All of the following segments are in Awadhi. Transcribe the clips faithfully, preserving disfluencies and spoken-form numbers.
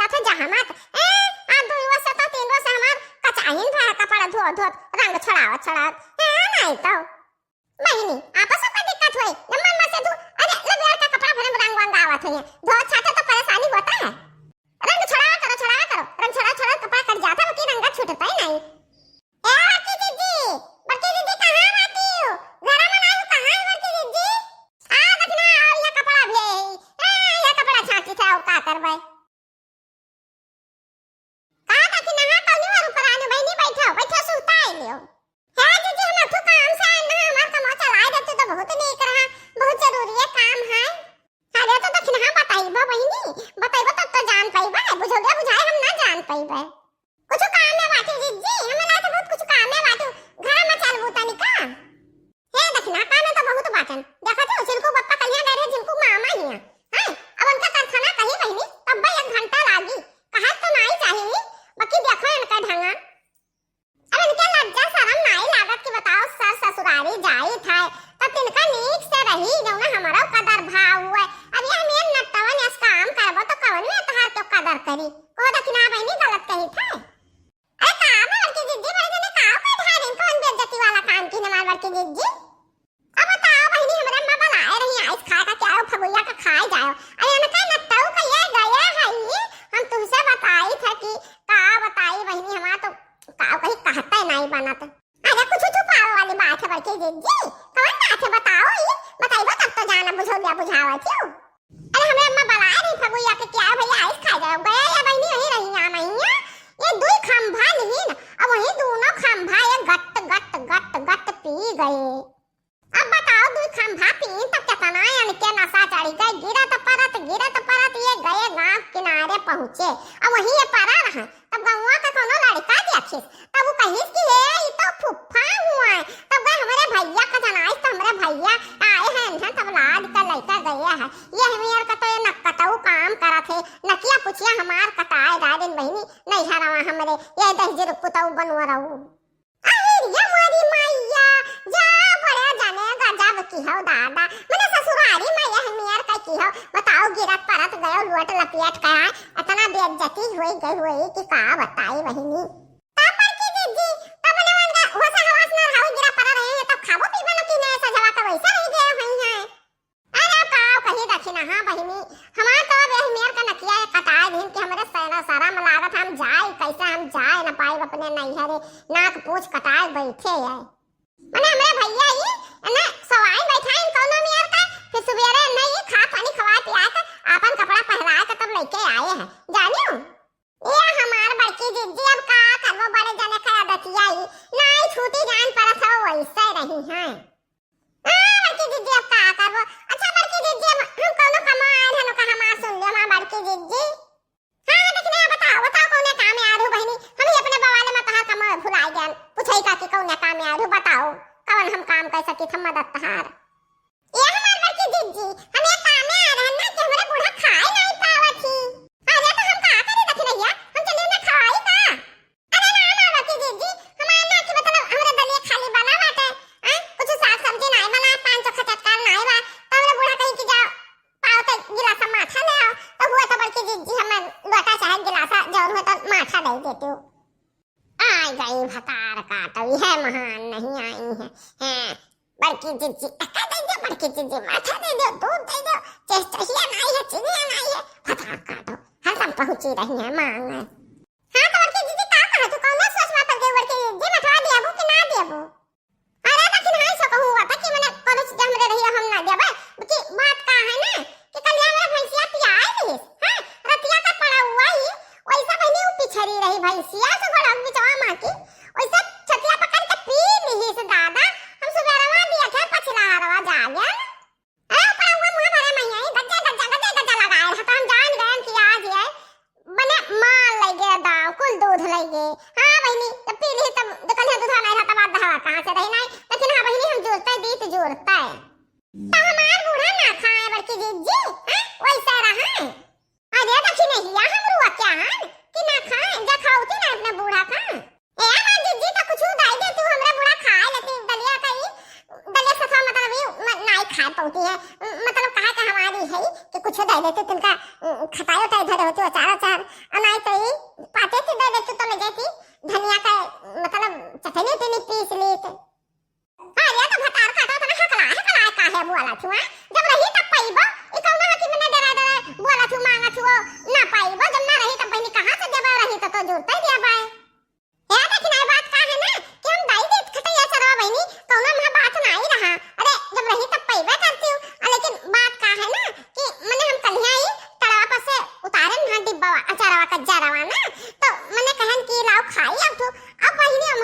कथे जहाँ मत, ए, आ दुई रोज से तो तीन रोज से हमार कचाहिन भा कपड़ा धो धो रंग छोड़ावत छोड़ावत, ए, नहीं तो। बहिनी, आपस में का दिक्कत होई? जब मन मसे धो, अरे, लो यार का कपड़ा भरे में रंग वंग आवत होई। धो छाटे तो परेशानी होता है। रंग छोड़ावा करो, छोड़ावा करो। रंग छोड़ा, छोड़ा कपड़ा कट जाता, बाकी रंग छूटता ही नहीं। ए बड़की दीदी, बड़की दीदी कहाँ बाटी हो? घरा में नहीं हो, कहाँ है बड़की दीदी? आ देखना, आओ ये कपड़ा भी है। ए, ये कपड़ा छाटी था, और का करबे? का देखी नहा कौनी और ऊपर आने बहिनी बैठो, बैठो सुताई लियो। हे जीजी, हम अथु काम से आए ना, हमार कमवा चलाए देते तो बहुत नीक रहा, बहुत जरूरी है काम है। अरे तो देखी ना, बताइबो बहिनी, बताइबो तब तो जान पाइबे, बुझौलिया बुझाए हम ना जान पाइबे। कुछ काम में बाटी जीजी, हमें लाते बहुत कुछ काम में बाटी, घर में चलबू तनी का? हे दखिना, काम में तो बहुत बाटन। देखत हो, जिनको बप्पा कलिया गए रहे, जिनको मामा ही हैं। हैं? अब उनका कारखाना कहीं बहिनी, तब भी एक घंटा लागी। कहा तो नाई चाहिए, बाकी देखो इनका ढंगा। अब इनके लज्जा शरम नाई लागत कि बताओ, सर ससुरारी जाई था, तब तिनका नीक से रही, जौना हमारा कदर भाव हुए। अब ये हमें नट्टवन यस काम करबो तो कवन में तहार क्यों कदर करी? कहो दखिना बहिनी गलत कही था। अरे का बा बड़की जिज्जी, बड़े जने का कोई ढारिन कौन बेइज्जती वाला काम की हमार बड़की जिज्जी? अब बताओ बहिनी, हमरे अम्मा बलाए रही आइस खाए का, क्या हो फगुइया का खाए जाओ। अरे उनका नत्तऊ का ये गया है, हम तुमसे बताई थे कि का बताई बहिनी, हमार तो का कहीं कहते नहीं बनत। अरे कुछ छुपावे वाली बात है बड़की जिज्जी, कौन बात है बताओ, ये बताइबो तब तो जाना बुझौलिया बुझावत हो। अरे हमरे अम्मा बलाए रही फगुइया के, क्या भैया आइस खा जाओ, गया या बहिनी यहीं रही यहाँ नहीं है। ये दुई खंभा लिहिन, अब वही दोनों खंभा ये गट गट गट गट पी गए। अब बताओ दुई खंभा पीन तो कितना इनके नशा चढ़ गए, गिरत परत गिरत परत ये गए गांव किनारे पहुँचे। अब वही ये परा रहा, तब गौवा का कोनो लड़का देखिस, तब वो कहिस कि "हे, ई तो फुफ्फा हुआ है।" तब गए हमरे भैया का जनाइस, तो हमरे भैया आए हैं इन्हें, तब लाद के लइका गए है। ये हमियर का तो ये नक्कतऊ काम करत है, नकिया पुछिया हमार कटाए डालिन बहिनी, नहीं हरवा हमरे, ये दहिजर पुतऊ बनवा रहू। अरे ये मोरी मैया, जा बड़े जने गजब की हो दादा, मने ससुरारी में ये हमियर का की हो, बताओ गिरत परत गयो लोट लपेट के आए, इतना बेइज्जती हुई गई हुई कि का बताई बहिनी। तब बड़की जिज्जी, तब मने उनका होश हवास ना रहा, गिरा पड़ा रहे हैं, तब खाबो पीबो ना कि नहीं, सजवा के वैसे रह गए हुई हैं। अरे का कही दखिना, हाँ बहिनी, हमार तो अब यही मेर का नकिया ये कटाए दिन कि हमरे सैना सारा में लागत, हम जाए कैसे, हम जाए न पाए अपने नैहरे, नाक पूछ कटाए बैठे है। मने हमरे भैया ई ना सवाई बैठाइन कौनो मेर का, फिर सुबेरे नहीं खा पानी खवाए पियाए के, आपन कपड़ा पहराए के तब लेके आए हैं, जानियो। ये हमार बड़की जिज्जी, अब का करबो, बड़े जने का आदतिया ई, नाई छूटी जान परत हो, वैसे रही हैं। आ, बड़की जिज्जी, अब का करबो? अच्छा बड़की जिज्जी, अब हम कौनो कमवा आए रहनो का, हमार सुन लियो, हमार बड़की जिज्जी। हाँ, लेकिन ये बताओ, बताओ कौने काम में आ रहू बहिनी, हम ही अपने बवाले में तोहार कमवा भुलाए गए, पूछे का कि कौने काम में आ रहू, बताओ, कौन हम काम कर सकी थे मदद तहार। ए हमार बड़की जिज्जी, हम एक काम में आए रहन ना कि हमरे बूढ़ा खाए नाई पावत ही। अरे तो हम का करी दखिनैया, हम चली ना खवाई का? अरे ना हमार बड़की जिज्जी, हमार ना कि मतलब हमरे दलिया खाली बना बाटे, हैं? कुछ साग सब्जी नाई बना, पान चोखा चटकार नाई बा, तो हमरे बूढ़ा कही कि जाओ, पाओ तो गिलासा माठा ले आओ, तो हुआ तो बड़की जिज्जी हमें लोटा चाहे गिलासा जौन हो तो माठा दे देती हूँ। आइ गई भतार काटो, यह महान नहीं आई है। हैं, बड़की जिज्जी, टका दे दो, बड़की जिज्जी, माठा दे दो, दूध दे दो, चेचहिया नाई है, चिनिया नाई है, भतार काटो, हरदम पहुँची रही है मांग। हाँ, तो बड़की जिज्जी, का कहा तू, कौनो सोच में पड़ गई बड़की जिज्जी, मठवा देबू कि ना देबू? अरे, लेकिन हाँ, ऐसा कहूँ हुआ था कि मने कोनो चीज हमरे रही, हम ना देबे, कि बात का है ना, कि कल यहाँ मेरा भैंसिया पियाए दिस, हैं? रतिया का पड़ा हुआ ही, वैसा बहनी वो पिछड़ी रही भैंसिया, से गोड़ा बिचवा माँ की, वैसे छतिया पकड़ के पी लिहिस दादा, हम सुबेरवा दिया थे, पछिला हरवा जागे। अरे, पड़ा हुआ मुँह भरे मैया, ये गज्जा, गज्जा, गज्जा, गज्जा लगाए रहा, तो हम जान गए कि आज ये मने मार लग देती तिनका, उम, खटाई उटाई धरे होती, अचार अचार, और नाहीं तो ई पाते थी दे देती तो ले जाती, धनिया का, मतलब, चटनी उटनी पीस ली तो। अरे, तो भतार काटा तना हकला, हकला काहे बोला थी, हाँ? जब रही तब पइबो, ई कौनो हकी मने डरा डरा बोला थी, मांगा थी, वो ना पइबो, जब ना रही तब बहिनी कहाँ से देबो, रही तो, तो जुरते देबो। याद है कि नाहीं, बात का है ना कि हम दाई देत खटैया चरवा बहिनी, कौनो महा बात नाहीं रहा। अरे, जब रही तब पइबे करती हूँ, आ, लेकिन बात का है ना कि मने हम कलिया ही तड़वा पर से उतारे ना डिब्बा, अचारवा का जरवा ना, तो मने कहन कि लाओ खाई अब तू। अब बहिनी हम,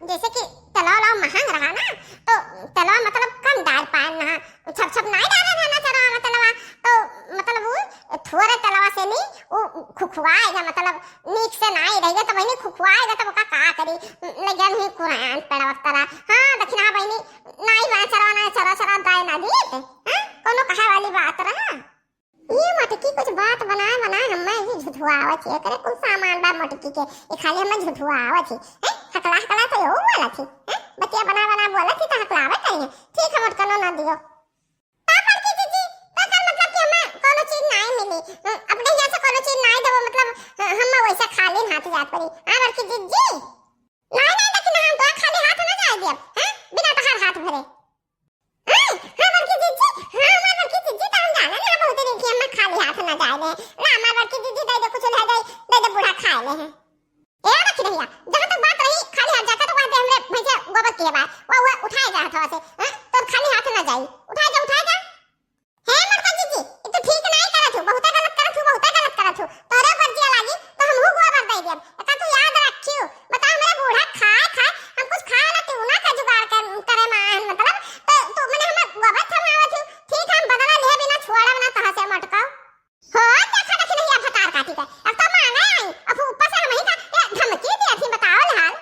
जैसे कि तेलवा उलवा महंग रहा ना, तो तेलवा मतलब कम डार पाए ना, छप छप नाहीं डारे रहा ना चरवा में तेलवा, तो मतलब वो थोड़े तेलवा से नहीं, वो खुखुआएगा, मतलब नीक से नाहीं रहेगा, तो बहिनी खुखुआएगा, तब ओका का करी? ले गन ही कुरान पेड़वा तरह। हाँ, दखिना बहिनी, नाहीं बा चरवा, ना चरवा, चरवा दाए ना दीत, हाँ? कौनो कहे वाली बात रहा? ये मटकी कुछ बात बनाए, बनाए हमें ही झुठुआवत है, एकरे कुल सामान बा मटकी के, ये खाली हमें झुठुआवत है, हैं? हकला, हकला तो यो बोलत है, हैं? बतिया बना, बना बोलत है, तो हकलावे करिए। ठीक है, मोटकनो ना दियो। का बड़की जीजी, तो एकर मतलब कि हमें कोनो चीज नाहीं मिली? हम अपने हियाँ से कोनो चीज नाहीं देबो, मतलब, ह-, हम वैसे खाली हाथ जात पड़ी। हाँ, बड़की जीजी? नाहीं, नाहीं, लेकिन हम तो खाली हाथ ना जाए देब, हैं? बिना तोहार हाथ भरे। हैं? हाँ, बड़की जीजी, हाँ, हमार बड़की जीजी, तो हम जाने ना बहुत दिन की हमें खाली हाथ ना जाए दे। ना, हमार बड़की जीजी दे दे, कुछ ले दे, दे दे, बूढ़ा खाए ले हैं। ए, रखी रहिया, जहाँ तक बात रही, खाली हाथ जाके तो वहाँ दे हमरे भैंसे गोबर किहे बा, वो, वो उठाए जा हथवा से, हैं? तो खाली हाथ ना जाई, उठाए जा, उठाए जा। हे मोटका जीजी, ई तू ठीक नाहीं करत हू, बहुते गलत करत हू, बहुते गलत करत हू। तोरे ऊपर जिया लागी, तो हमहू गोबर दे देब। एका तू याद रखियो, बता हमरे बूढ़ा खाए, खाए, हम कुछ खाए ला टिउना का जुगाड़ कर, करे मा, मतलब, तो तू मने हमर गोबर थमावत हू। ठीक है, हम बदला लिहे बिना छोड़ब ना तोहा से मोटका। हो, देखा देखी नहीं, अब भतार काटी के। अब तो मांगे आई, अब ऊपर से हमही का, ये धमकी दिया थी, बताओ ले हाल।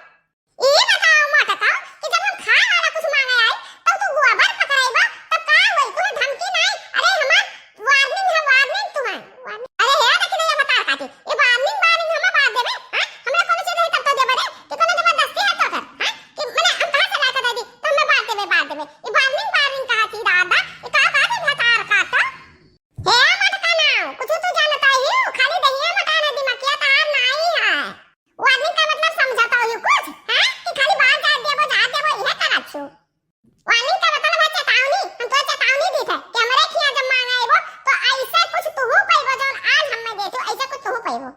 ई बताओ मोटका कि जब हम खाए वाला कुछ मांगे आई, तब तू गोबर पकड़ाइबा, तब का होई? तुम्हें धमकी नहीं? अरे हमार warning है, warning तुम्हें। Warning। अरे हे देखी नहीं, ये भतार काटी। ये warning, warning हमें बार देबे, हाँ? हमरा कोनो चीज रही तब तो देबे रे, कि कोनो जबरदस्ती है तो कर, हाँ? कि मने हम कहाँ से लाके दे दी? तो हमें बार देबे, बार देबे। ये warning, warning कहा थी दादा, ये का बात है भतार काटा? हे मोटका नाव, कुछ तू जानता ही हो, खाली दहिया मोटा ना, दिमागिया तार नाई है। Warning का मतलब समझता हो कुछ, हैं? कि खाली बाहर जाए देबो, जाए देबो, इहे करत छु। Warning का मतलब है चेतावनी, हम तो चेतावनी दी थे कि हमरे खिया जब मांगा आइबो, तो ऐसे कुछ तुहू पइबो, जौन आज हमें देती हो, ऐसे कुछ तुहू पइबो।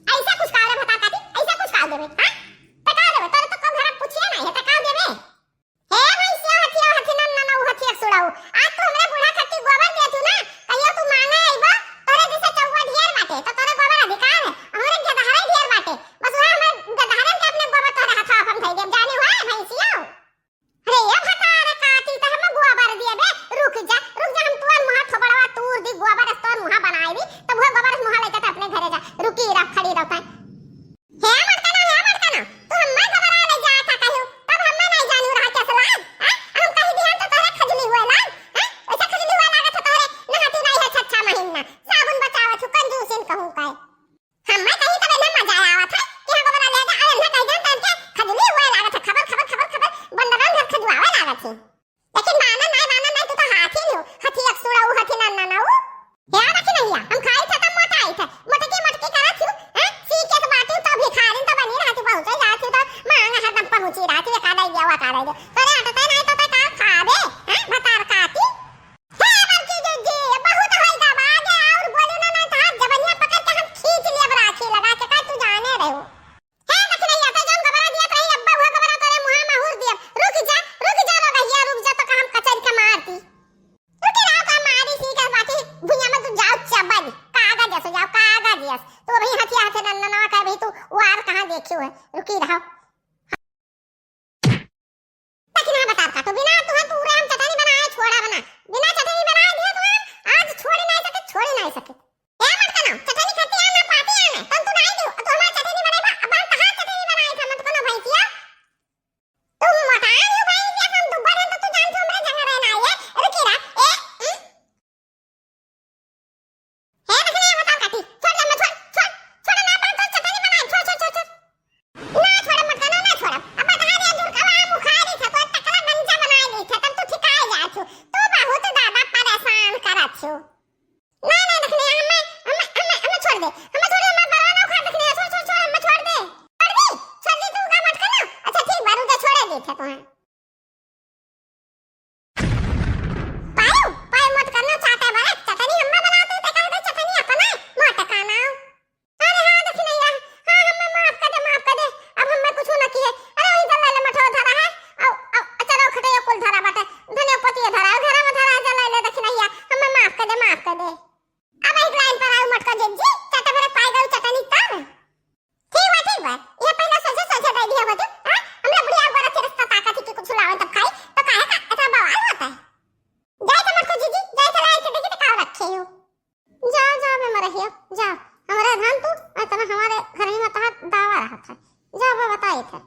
ऐसे कुछ का रे भतार काटी, ऐसे कुछ का देबे, हाँ? तो का देबे? तोरे तो कब घर पूछिए ना, ये तो का देबे? हे भैंसिया हथिया हथी नन नन उ हथिया सुड़ाऊ। आज तू हमरे बूढ़ा खट्टी गोबर दे तू ना, कहियो तू मांगे अइबो, तोरे जैसे चौवा ढेर बाटे, तो तोरे गोबर अधिकार है, हमरे गदहरे ढेर बाटे। बस वह हमरे गदहरन के अपने गोबर तोरे हथवा अपन धइ देब, जानी हुआ है भैंसिया। अरे ये भतार काटी तो हम गोबर दिए बे, रुक जा, रुक जा, हम तोर मुहा थोबड़वा तूर दी, गोबर से तोर मुहा बनाई दी, तब वो गोबर मुहा लेके तो अपने घरे जा, रुकी रह, खड़ी रह। हे मटकना, हे मटकना, तू हम्मा घबरा ले जात हा कहियो, तब हम्मा नहीं जानू रहा कैसे लाग, हैं? हम कही दिहन तो तोहरे खजुली हुए लाग, हैं? ऐसे खजुली हुए लागत है तोहरे, नहाती नहीं है छच्छा महीना, साबुन बचावत हूँ, कंजूसिन कहूँ का है। हम्मा कही तब इन्हें मजा आवत है कि हाँ, गोबरा ले जा, अरे इन्हें कही जान तब के खजुली हुए लागत है, खबर, खबर, खबर, खबर, बंदरन घर खजुआवे लागत है। लेकिन बानर नाय, बानर नाय, तू तो हाथी नु, हथी अक्सुड़ा उ, हथी नन्ना ना उ। हे आ बाकी नहीं आ, हम खाई थे तब मोटाई थे, मोटकी मोटकी करत हूँ, हैं? सीखे के बाटी तो भिखारिन तो बनी रहती, पहुँचे जाती तो मांग हरदम पहुँची रहती, ये का दे दिया, वो का दे दिया। तोरे आटे ते नहीं तो ते का खाबे, हैं? भतार काटी। हे बड़की जीजी, बहुत होई गा, बाजे और बोलू ना, नहीं तो हाथ जबनिया पकड़ के हम खींच लिया, राखी लगा के, का तू जाने रहो। हे दखिनैया, तै जौन गोबरा दियत रही, अब्बा उहे गोबरा तोरे मुहा मा हूर दियब। रुक जा, रुक जा रो गहिया, रुक जा, तो का हम कचर के मार दी। रुकी रहो, का मारी सी का बाकी भुइया मा तू जाओ चबन। कागज जस जाओ, कागज जस। तू अभी हथिया हथे नन्ना नवा का अभी तू वार कहाँ देखियो है। रुकी रहो। लेकिन हाँ बता का, तो बिना तुहे तूरे हम चटनी बनाए छोड़ा बना। बिना चटनी बनाए दिए तुहे हम आज छोड़ी नहीं सके, छोड़ी नहीं सके। ए मटकना, चटनी खाती है ना पाती है ना, तब तू नहीं दियो, तू हमार चटनी बनाई बा, अब हम कहाँ चटनी बनाई था मटकना भैंसिया? तू मोटा नहीं भैंसिया, हम दुब्बर हैं तो तू जान तू हमरे जगह रहना है, रुकी रहा, ए, उम। हे रखने ये बताओ काटी, छोड़ दे, मैं छोड़, छोड़, छोड़ ना, अपन तो चटनी बनाई, छोड़, छोड़, छोड़, छोड़। ना छोड़ब मटकना, ना छोड़ब। अब बता दे, दूर का वहाँ मुखारी था, तो टकला गंजा बनाए ली था, तब तू ठिकाए जात हो। तू बहुत दादा परेशान करत हो। ना, ना, रखने जिज्जी, चाटा भरे पाई गई चटनी तब। ठीक बा, ठीक बा। ये पहले सोझे सोझे दे दिया होते, हाँ? हमरा बुढ़िया गोरा के रास्ता ताकत ही कि कुछ लावे तब खाई, तो काहे का इतना बवाल होता है? जाए तो मटकू जिज्जी, जाए तो लाए के देखी तो का रखे हो। जा, जा बे मरहिया, जा। हमरे धान तू, इतना हमारे घर में तहार दावा रहत है। जा बे बताई थे।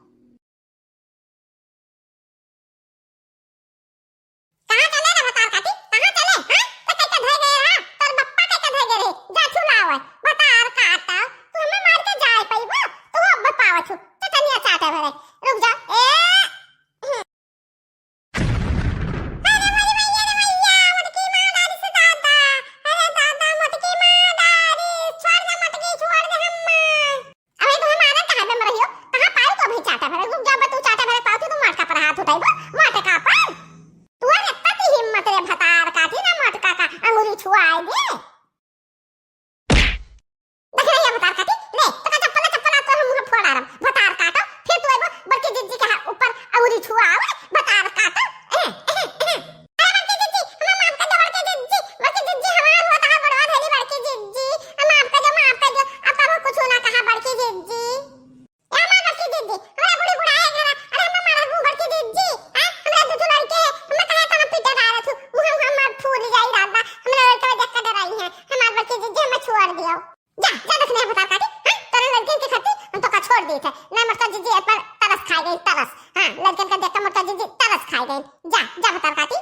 कहाँ चले रे भतार काटी? कहाँ चले? हाँ? तो कैसे धोए गए रहा? तोर बप्पा कैसे धोए गए रहे? जा छू लाओ। भतार काटा। तू हमें मार के जाए पइबो? तू अब पावा छू। चटनिया चाटे भरे। रुक जा। ए! अरे मोरी मैया रे मैया, मोटकी माँ डारी से दादा। अरे दादा, मोटकी माँ डारी। छोड़ दे मोटकी, छोड़ दे हम्मा। अबे तुम्हें मारे कहाँ पे मरहियो? कहाँ पायो तो अभी चाटा भरे? रुक जा, तू चाटा भरे पाओ तो मोटका पर हाथ उठाइबो, मोटका पर। तू अरे इतना ती हिम्मत रे भतार काटी ना मोटका का अंगुरी छुआए दे। देख रही है भतार काटी, ले, तो का चप्पल, चप्पल आप तो हम मुंह फोड़ आरम। भतार काटो, फिर तू एगो बड़की जिज्जी के हा-, ऊपर अंगुरी छुआओ, भतार काटो। ए, ए, ए। अरे बड़की जिज्जी, हमें माफ कर दो बड़की जिज्जी, बड़की जिज्जी हमार होत है बड़वा धैली बड़की जिज्जी, माफ कर दो, माफ कर दो, अब कबो कुछ ना कहा बड़की जिज्जी। ए हमार बड़की जिज्जी, हमरा बूढ़ी बुढ़ा है घरा, अरे हमें मारबू बड़की जिज्जी, हैं? हमरा दू ठो लड़के हैं, हमें काहे तना पीटे डालत हूँ, मुँह हमार फूल जाई दादा, हमरा लड़के देख के डराई है, हमार बड़की जिज्जी हमें छोड़ दियो। जा, जा दक्षिणा भतार काटी, हैं? तोरे लड़किन के खातिर हम तो का छोड़ दी थे, ना मोटका जिज्जी एक बार तरस खाए गई, तरस, हाँ, लड़किन का देख के मोटका जिज्जी तरस खाए गई, जा, जा भतार काटी।